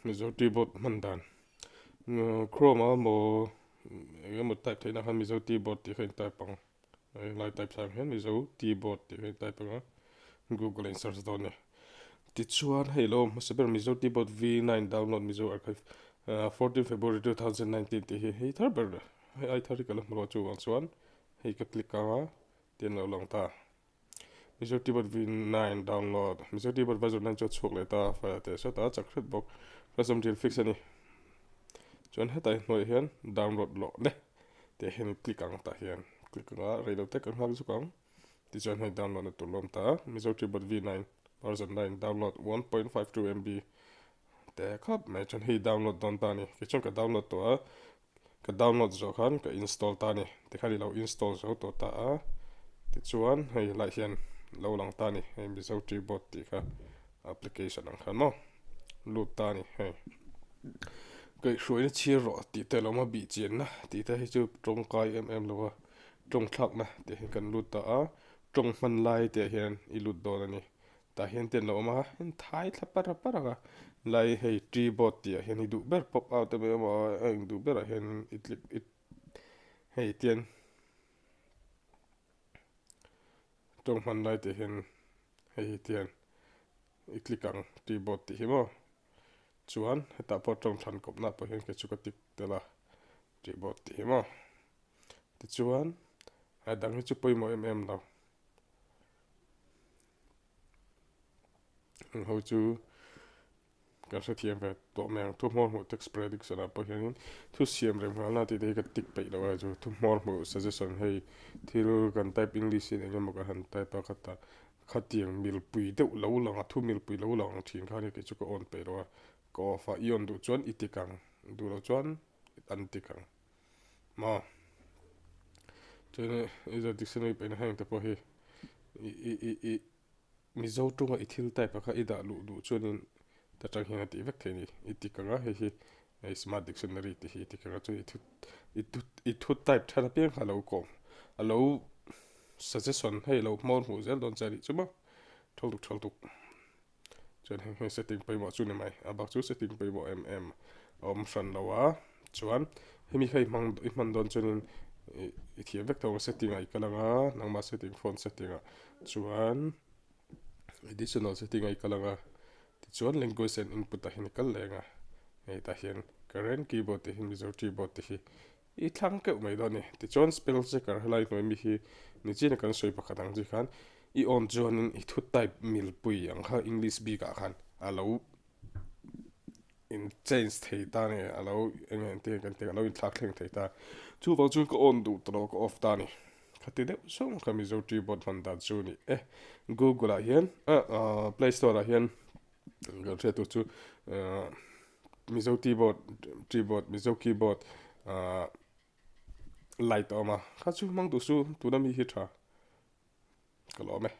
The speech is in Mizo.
Mizo T-board hman dan Chrome a maw eng emaw type theihna khan Mizo T-board tih kha in type ang helai type thlai ang hian Mizo T-board tih kha in type ang a Google a in search dawn a ni. Tichuan hei lo hmasa ber Mizo T-board V9 download Mizo archive 14 February 2019 tih hi hei thar ber hei ai thar hi ka la hmu lo a chuvang chuan hei ka click ang a tian lo lang ta. Mizo T-board V9 download Mizo T-board version 9 chu a chhuak leh ta file teh sawt a chak hret bawk custom deal fix a ni chuan hetah hnuaiah hian download lawh le tih hian click ang tah hian click anga reilo te kan nghak zuk ang tichuan hei download na tur lawm ta Mizo T-board V9 version 9 download 1.52 MB te khawp mai chuan hei download dawn ta a ni keichuan ka download tawh a Ka download zawh khan ka install ta a ni. Tikhan i lo install zo tawh ta a, tichuan hei helaiah hian lo lang ta a ni. Hei Mizo T-board tih kha application ang khan maw lut ta a ni hei. Kaihhruaina chhir rawh tih te lo awm a, bih chianna tih te hi chu tawngkai em em lo a, tawng thlakna tih hi kan lut ta a, tawng hman lai te ah hian i lut dawn a ni. Tah hian te an lo awm a, heng thai thla para para a lai hei tree board tih ah hian i duh ber pop out emaw emaw a eng duh berah hian i click i hei tian tawng hman lai tih hian hei hi tian i click ang tree board tih hi maw chuan hetah pawh tawng thlan kawpna pawh hian kei chu ka tick tel a tree board tih hi maw tichuan a dang hi chu pawimawh em em lo. Ang ho chu kan hrethiam ve tawh mai ang. Thuhmawr hmuh text prediction ah pawh hianin thu siam rem nghal na tih te hi ka tick peih lo a chu thuhmawr hmuh suggestion hei thil kan type english in eng emaw kan han type a khatah khatiang milpui deuh lo lang a thu milpui lo lang ang thin khan hi kei chu ka on peih lo a ka off a i on duh chuan i tick ang duh loh chuan an tick ang maw chuan i dictionary paihna heng te pawh hi i i i i Mizo tunga i thil type a kha i dah luh duh chuanin ta tang hian a tih vek thei a ni. I tik anga hei hi hei smart dictionary tih hi i tik anga chuan i thu i thu i thu type that apiang kha a lo kawm a lo suggestion hei lo hmawr hmuh zel dawn che a nih chu maw thal tuk thal tuk chuan heng heng setting pawimawh chu ni mai a bak chu setting pawimawh em em a awm hran lo a chuan hemi kha i hmang i hman dawn chuanin i thiam vek tho ang setting ah i kal anga nangmah setting phone setting ah Chuan additional setting a i kal ang a, tichuan language and input ah hian i kal leng a, hei tah hian current keyboard tih hi Mizo keyboard te hi i thlang keuh mai dawn a ni. Tichuan spell checker helai hnuai mi hi nichina kan sawi pakhat ang chi khan i on chuanin i thu type milpui ang kha English bikah khan a lo in change thei ta nge a lo eng nge engtin nge kan tih ang a lo inthlak thleng thei ta chuvang chuan ka on duh ta lo ka off ta a ni khati deuh zawng kha Mizo keyboard hman dan chu a ni e Google ah hian ah play store ah hian kan hriat tur chu ah Mizo keyboard keyboard Mizo keyboard ah light a awm a kha chu hmang duh su tuna mi hi tha ka lawm e.